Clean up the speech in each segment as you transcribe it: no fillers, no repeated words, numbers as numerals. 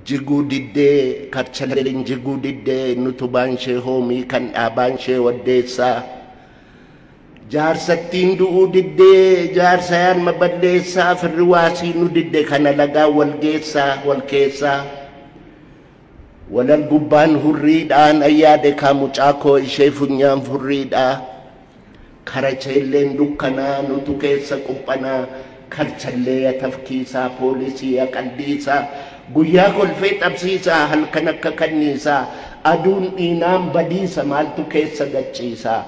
Jiguu diddee karchalleen jiguu diddee nutubaan ishee hoomii kan dhaabaan ishee waddeessaa. Jaarsattiin du'uu diddee jaarsa yaanma balleessaa firri waasii nu didde kana lagaa wal geessaa wal keessaa. Walal gubbaan hurriidhaan ayyaade kaa mucaa koo ishee funyaan furriidhaa. Karacheelleen dukkanaa nutu keessa quphanaa karchallee tafkiisaa poolisii aqaldiisaa guyyaa kolfee xabsiisaa halkan akka kanniisaa aduun dhiinaan badiisa maaltu keessa gachiisaa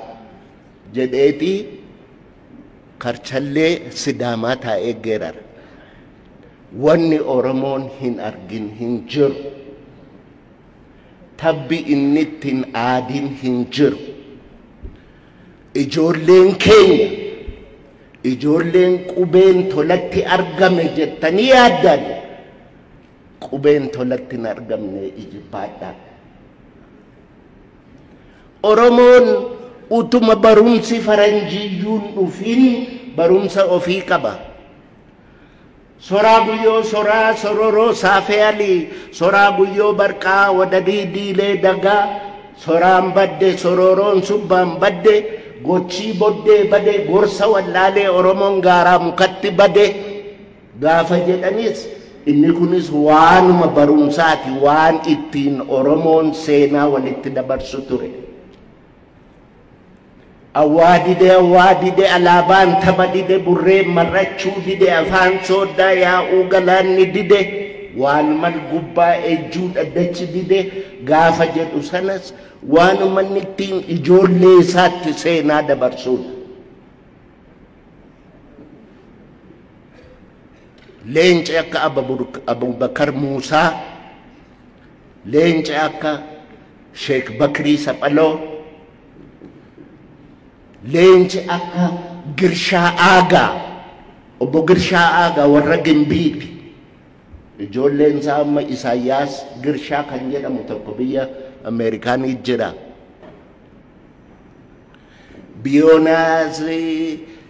jedheeti karchallee Sidaamaa taa'ee geerara. Wanni Oromoon hin argin hin jiru. Tabbi inni ittiin aadiin hin jiru. Ijoolleen keenya ijoolleen qubeen tolatti argame jettanii yaaddan qubeen tolatti hin argamne ijibbaadha. Oromoon utuma barumsi faranjiyyuun dhufin barumsa ofii qaba. Soraa guyyoo soraa sororoo saafee alii soraa guyyoo barqaa wadadii diilee dagaa soraan badde sororoon subbaan badde gochii boddee bade gorsa wallaalee Oromoon gaaraa mukatti bade gaafa jedhanis inni kunis waanuma barumsaati waan ittiin Oromoon seenaa walitti dabarsu ture. Awwaa dide awwaa dide alaabaan tapha dide burreen marrachuu dide afaan sooddaa yaa'uu galaanni dide waan mal gubbaa ejjuu dhaddachi dide gaafa jedhu sanas waanuma inni ittiin ijoollee isaatti seenaa dabarsuudha. Leenci akka Abubakar Muusaa, leenci akka Sheek Bakrii Saphaloo, leenci akka Girshaa Aagaa, obbo Girshaa Aagaa warra Gimbiiti. Ijoolleen isaa amma Isaayyaas Girshaa kan jedhamu tokko biyya Ameerikaanii jira. Biyoonaas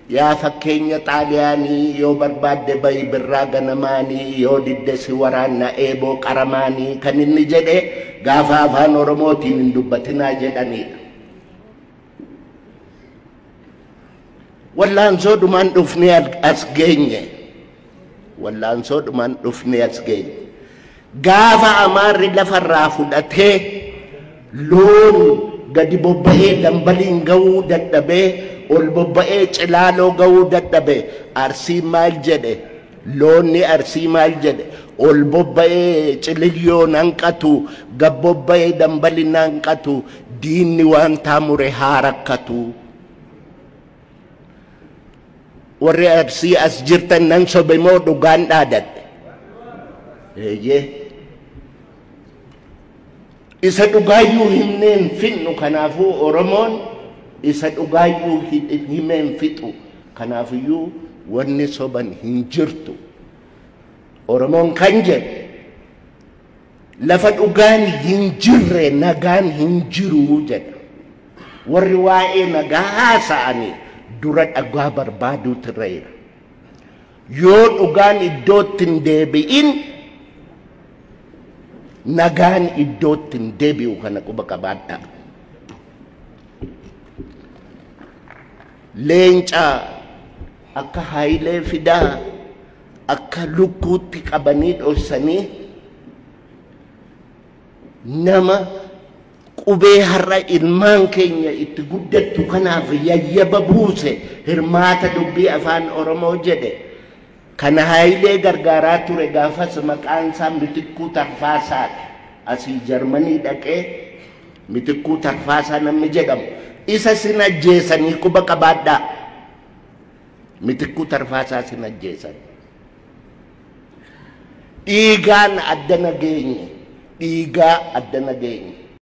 yaa fakkeenya Xaaliyaanii yoo barbaadde bahi birraa ganamaanii yoo didde si waraanna eeboo qaramaanii kan inni jedhe gaafa afaan Oromootiin hin dubbatinaa jedhanidha. Wallaansoodhumaan dhufnee as geenye. Wallaansoodhumaan dhufnee as geenye. Gaafa Amaarri lafarraa fudhatee loon gadi bobba'ee dambaliin ga'uu dadhabee ol bobba'ee cilaaloo ga'uu dadhabe Arsii maal jedhe loonni Arsii maal jedhe ol bobba'ee ciliyyoo nanqatu gad bobba'ee dambali nanqatu diinni waan taamure haa rakkatu. Warri Arsii as jirtan nan sobe moo dhugaan dhaadadhe? Eeyyee. Isa dhugaayyuu himneen fixnu kanaafuu Oromoon isa dhugaayyuu himeen fixu kanaafiyyuu wanni soban hin jirtu. Oromoon kan jedhu lafa dhugaan hin jirre nagaan hin jiru jedha. Warri waa'ee nagaa haasa'anii dura dhugaa barbaaduutu irra jira. Yoo dhugaan iddootti hin deebi'in nagaan iddootti hin deebi'u kana quba qabaadhaa. Leenca akka Hayilee Fidaa akka lukkuutti qabanii dhoksanii nama qubee har'a ilmaan keenya itti guddattu kanaaf yayyaba buuse hirmaata dubbii afaan Oromoo jedhe kana Hayilee gargaaraa ture gaafas maqaan isaa Mitikkuu Tarfaasaati. Asii Jarmanii dhaqee Mitikkuu Tarfaasaa namni jedhamu isa sin ajjeesanii quba qabaadhaa. Mitikkuu Tarfaasaa sin ajjeesan. Dhiigaan addana geenye. Dhiigaa addana geenye.